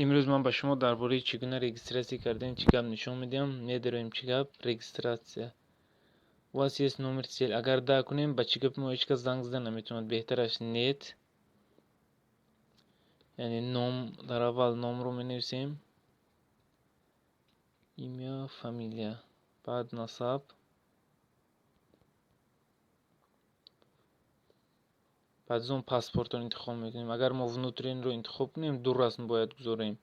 Имрӯз ман ба шумо дар бораи чӣ гуна регистрация кардани чӣ гап нишон медиҳам. Медароем чӣ гап регистрация. У вас есть номер цель. Агар да кунем, ба чӣ гапи мо ҳеҷ кас занг зада наметавонад. Беҳтараш нет. Яъне ном, дар аввал номро менависем. Имя, фамилия. Баъд насаб. Баъд аз он паспортро интихоб мекунем. Агар мо внутреннийро интихоб кунем, ду расм бояд гузорем.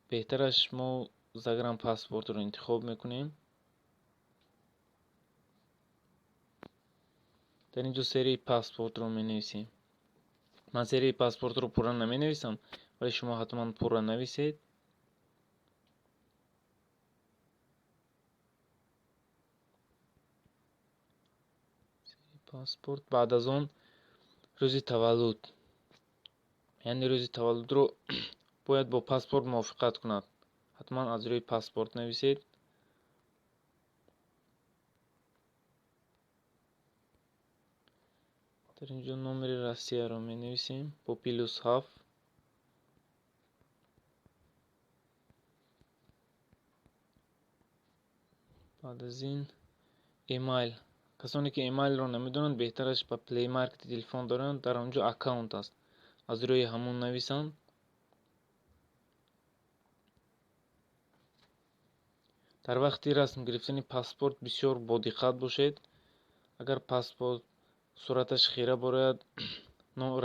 Беҳтараш мо загранпаспортро интихоб мекунем. Дар ин ҷо серияи паспортро менависем. Ман серияи паспортро пурра наменависам, вале шумо ҳатман пурра нависед. Паспорт. Баъд аз он рӯзи таваллуд. Яъне рӯзи таваллудро бояд бо паспорт мувофиқат кунад. Ҳатман аз рӯи паспорт нависед. Дар ин ҷо номери Россияро менависем бо +7. Баъд аз ин эмайл. Касоне ки эмайлро намедонанд, беҳтараш ба Play Market телефон доранд, дар он ҷо аккаунт аст. Аз рӯи ҳамон нависанд. Дар вақти расм гирифтани паспорт бисёр бодиққат бошед. Агар паспорт сураташ хира борояд,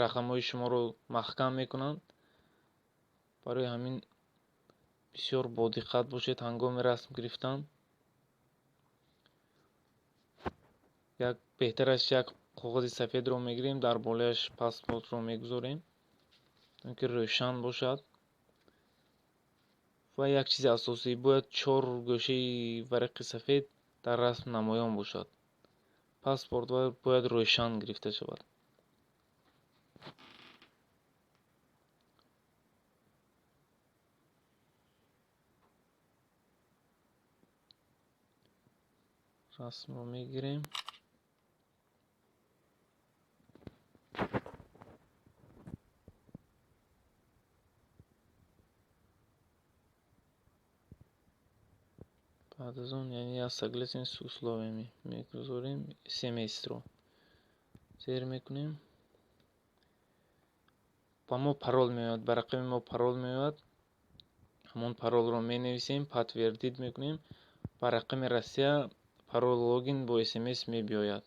рақамҳои шуморо маҳкам мекунанд. Барои ҳамин бисёр бодиққат бошед ҳангоми расм гирифтан. Як беҳтараш як коғази сафедро мегирем, дар болояш паспортро мегузорем, то ин ки рӯшан бошад. Ва як чизи асосӣ, бояд чор гӯшаи варақи сафед дар расм намоён бошад. Паспорт бояд рӯшан гирифта шавад. Расмро мегирем. Баъд аз он, яъне я согласен с условиями мегузорем, смсро зер мекунем. Ба мо парол меояд, ба рақами мо парол меояд. Ҳамон паролро менависем, подтвердить мекунем. Ба рақами Россия парол логин бо смс мебиёяд.